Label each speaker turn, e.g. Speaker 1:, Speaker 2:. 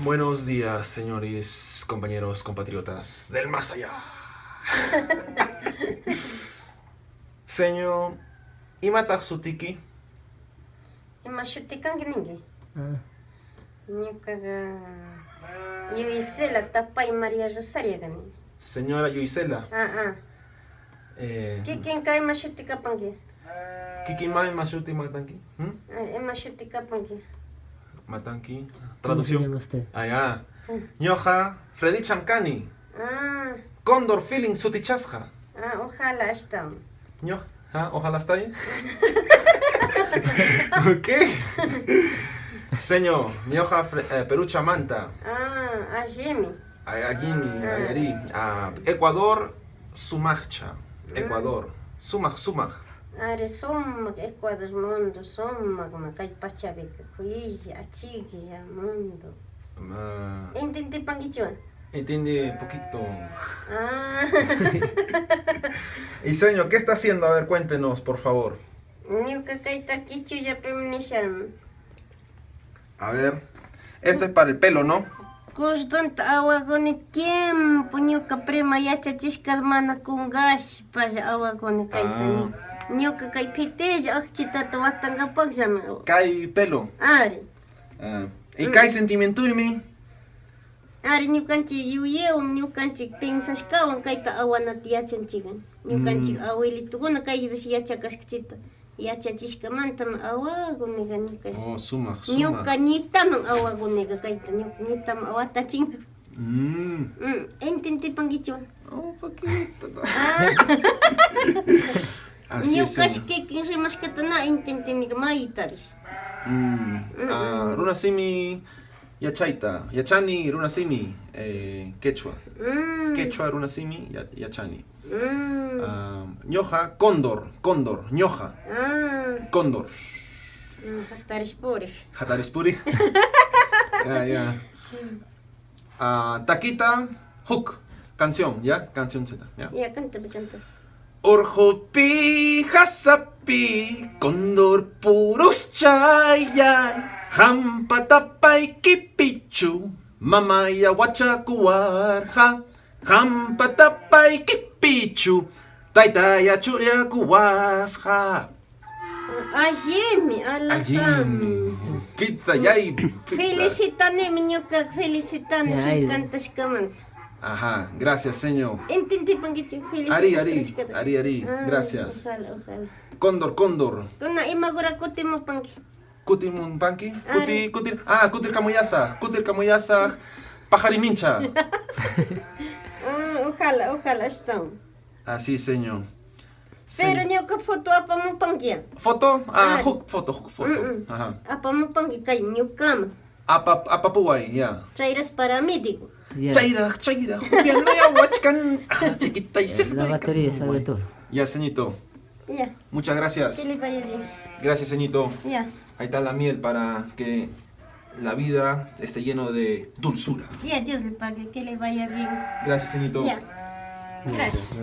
Speaker 1: Buenos días, señores, compañeros, compatriotas del más allá. Señor, imataq sutiki?
Speaker 2: Ima shuti kanki ninki?
Speaker 3: Ah,
Speaker 2: Ñukaqa Yuisela Tapay María Rosario kani.
Speaker 1: Señora Yuisela.
Speaker 2: Ah, ah. Kikinka ima shuti kapanki?
Speaker 1: Kikima ima shuti matanki? ¿Mm?
Speaker 2: Ah, Ima shuti kapanki?
Speaker 1: Matanki.
Speaker 3: ¿Cómo se
Speaker 1: Traducción.
Speaker 3: llama usted?
Speaker 1: Allá. Ñoja, Freddy Chamcani.
Speaker 2: Ah,
Speaker 1: Cóndor Feeling Sutichasja.
Speaker 2: ah, ojalá ashtawan.
Speaker 1: Ñoja, ah, ojalá está ahí. Ok. Señor, ñoja Perucha Manta.
Speaker 2: Ah, allimi.
Speaker 1: Allimi, Ayari. Ah, Ecuador, Sumajcha. Ecuador. Sumaj, Sumaj.
Speaker 2: Ari sumak Ecuador mundo, sumak ma kay pachapika kuyilla, achiklla mundo.
Speaker 1: Ah,
Speaker 2: Intintipankichu?
Speaker 1: entiende poquito.
Speaker 2: Ah,
Speaker 1: Y señor, ¿qué está haciendo? A ver, cuéntenos, por favor.
Speaker 2: ñuka kayta kichullapimi nishami.
Speaker 1: A ver. Esto es para el pelo, ¿no?
Speaker 2: Kurdunta awakuni tiempo ñuka prima yachachishka mana kunkashpalla awakuni kayta.
Speaker 1: Ah.
Speaker 2: Ñuka kay pitilla akchitata watankapakllami.
Speaker 1: Kai pelo.
Speaker 2: Ari.
Speaker 1: Ah, y kai sentimientuimi.
Speaker 2: Ari ñukanchik yuyaywan ñukanchik pensashkawan kayta awanata yachanchik. Ñukanchik awilitukuna kaytash yachakashkachita yachachishkamantami awakuniqa ñukash.
Speaker 1: Oh, sumaj, sumaj.
Speaker 2: Ñuka ñitaman awakuniqa kayta ñuka ñitaman awatachinka. Entendipankichu?
Speaker 1: Un poquito. Así es,
Speaker 2: Ñukash
Speaker 1: señor.
Speaker 2: kikin rimashkata na entendinika maytarish.
Speaker 1: Ah, runasimi yachaita. Yachani runasimi quechua. Quechua runasimi yachani. Ah, ñoja, cóndor, cóndor, ñoja,
Speaker 2: Ah,
Speaker 1: cóndor.
Speaker 2: hatarish purik.
Speaker 1: Hatarispuri. Ya, ya. Ah, taquita, hook, canción, ¿ya? Canción Z, ¿ya?
Speaker 2: Ya, cántame, cántame.
Speaker 1: Orjopi, hasapi, cóndor purus chayay, hampa tapay kipichu, mamaya wachakuwarja, hampa tapay kipichu, taitaya churiakuwasja.
Speaker 2: Allimi, alajami.
Speaker 1: Allí, pita yay, pita.
Speaker 2: Felicitanimi ñuka, felicitani
Speaker 3: Ya,
Speaker 2: shuk
Speaker 3: ay.
Speaker 2: kantashkamanta.
Speaker 1: Ajá, gracias, señor.
Speaker 2: Entendipankichu,
Speaker 1: Ari, ari,
Speaker 2: felicitashkata.
Speaker 1: ari, ari,
Speaker 2: Ah,
Speaker 1: gracias.
Speaker 2: Ojalá, ojalá.
Speaker 1: Cóndor, cóndor.
Speaker 2: Kuna imagura kutimupanki.
Speaker 1: Kutimun panki, kuti,
Speaker 2: Ari.
Speaker 1: kutir, ah, kutir kamuyasa, kutir kamuyasa, pajarimincha.
Speaker 2: Ah, ojalá, ojalá ashtawan.
Speaker 1: Así, señor.
Speaker 2: Pero ñuka foto apamupanki ya.
Speaker 1: Foto, ah,
Speaker 2: Ari.
Speaker 1: hook, foto, hook, foto. Ajá.
Speaker 2: Apamupanki kay ñukaman.
Speaker 1: Apa, apapuay, ya.
Speaker 2: Chayras para mí, digo.
Speaker 3: Ya.
Speaker 1: Chaira, chaira, jupianaya, huachcan. Ah, chiquita y se
Speaker 3: La batería sabe todo.
Speaker 1: Ya, señito.
Speaker 2: Ya,
Speaker 1: Muchas gracias.
Speaker 2: que le vaya bien.
Speaker 1: Gracias, señito.
Speaker 2: Ya,
Speaker 1: Ahí está la miel para que la vida esté lleno de dulzura.
Speaker 2: ya, Dios le pague, que le vaya bien.
Speaker 1: Gracias, señito.
Speaker 2: Ya. Gracias.